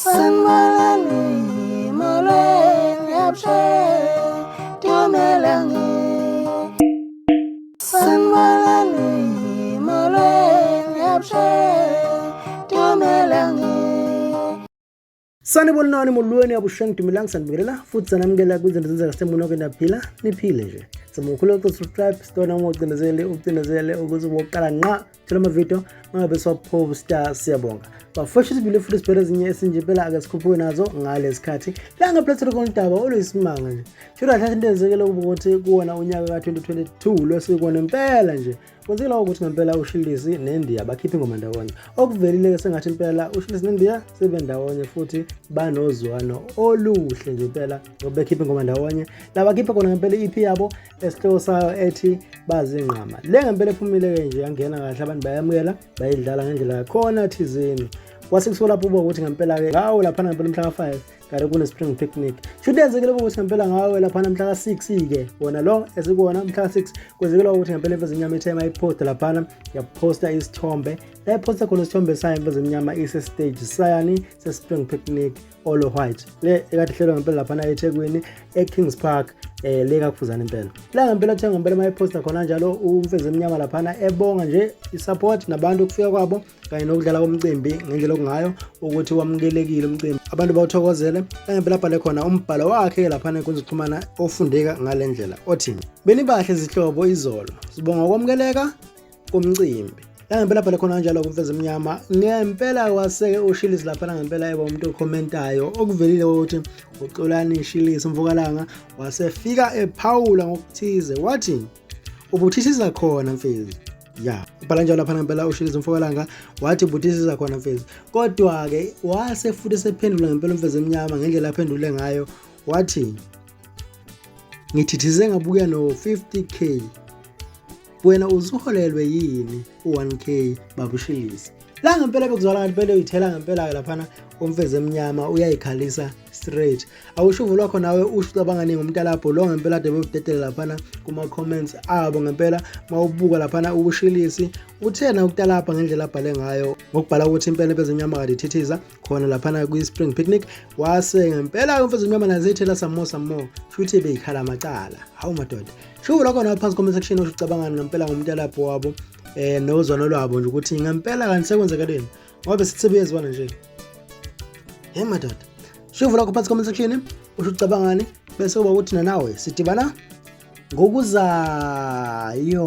Sanibonani, molweni, abusheni, dumelang. Sanibonani, molweni, abusheni, dumelang. Sanibonani molweni abusheng dumelang sanibingelela futhi sanamukela kwizinto zenzeka sisemunoko niyaphila niphile nje. Simukhulu uku subscribe sitona uma ucindezele ucindezele ukuze uboqala nqa thola amavidiyo mangabe siwaphosta siyabonga. Bafoshe isibili futhi sibheke ezinye esinje impela ake sikhuphuke nazo ngalesikhathi. La ngaphethe khona udaba oluyisimanga nje. Shuthi kahle into eyenzekile ukuthi kuwona unyaka ka-2022 lo sikubona impela nje. Kwenzekela ukuthi ngempela uShilisi neNdiya bakhipha ingoma ndawonye. Okuvelile-ke sengathi impela uShilisi neNdiya sebendawonye futhi banozwano oluhle nje impela ngoba bekhipha ingoma ndawonye. La bakhipha khona ngempela i-EP yabo esihloko sayo ethi bazingqama. Le ngempela ephumile-ke nje yangena kahle abantu bayamukela bayidlala ngendlela yakhona thizeni. Kwase kusuka lapho uba ukuthi ngempela-ke ngawo laphana ngempela umhla ka-5 kade kune-spring picnic. Shuthi yenzekile ukuthi ngempela ngawe laphana mhla ka-6-ke wona lo esikuwona mhla ka-6 kwenzekela ukuthi ngempela imfezi emnyama ithe mayiphosta laphana yaphosta isithombe la iphosta khona isithombe sayo imfezi emnyama ise-stage sayani se-spring picnic all white le ekade ihlelwa ngempela laphana eThekwini eKings Park le kaKhuzani impela la ngempela thenga ngempela mayiphosta khona njalo umfezi emnyama laphana ebonga nje i-support nabantu ukufika kwabo kanye nokudlala komcimbi ngendlela okungayo ukuthi wamukelekile umcimbi abantu bawuthokozele engempela abhale khona umbhalo wakhe laphana enkundla zokuxhumana ofundeka ngale ndlela othi benibahle zihlobo izolo sibonga ukwamukeleka komcimbi la ngempela abhale khona kanjalo kumfezi emnyama ngempela waseke ushilisi laphana ngempela eba umuntu okhomentayo okuvelile ukuthi uXolani Shilisi umfokalanga wasefika ephawula ngokuthize wathi ubuthisiza khona mfezi ya ubhala njalo laphana ngempela ushilisa umfokalanga wathi bhuti khona mfezi kodwa-ke wase futhi sephendula ngempela umfezi emnyama ngendlela aphendule ngayo wathi ngithithize ngabuya no-50k wena uzuholelwe yini u-1k babushilisa la ngempela bekuzwakala ngathi phela uyithela ngempela-ke laphana umfezi emnyama uyayikhalisa straight awusho uvo lwakho nawe usho ucabanga ningi umntalabho lo ngempela ade bewudedela laphana kuma-comments abo ngempela mawubuka laphana ubushilisi uthena ukutalabha ngendlela abhale ngayo ngokubhala ukuthi impela imfezi emnyama kade ithithiza khona laphana kwi-spring picnic wase ngempela imfezi emnyama nazo ithela some more some more shuthi beyikhala amacala hawu madoda sho uvo lwakho nawe phansi comment section usho ucabangani ngempela ngomntalabho wabo nozwano lwabo nje ukuthi ngempela kanti sekwenzakaleni ngoba sithi sebeyezwana nje hey madoda sho lakho phansi comment section usho ucabangani bese kuba ukuthi nawe sidibana ngokuzayo.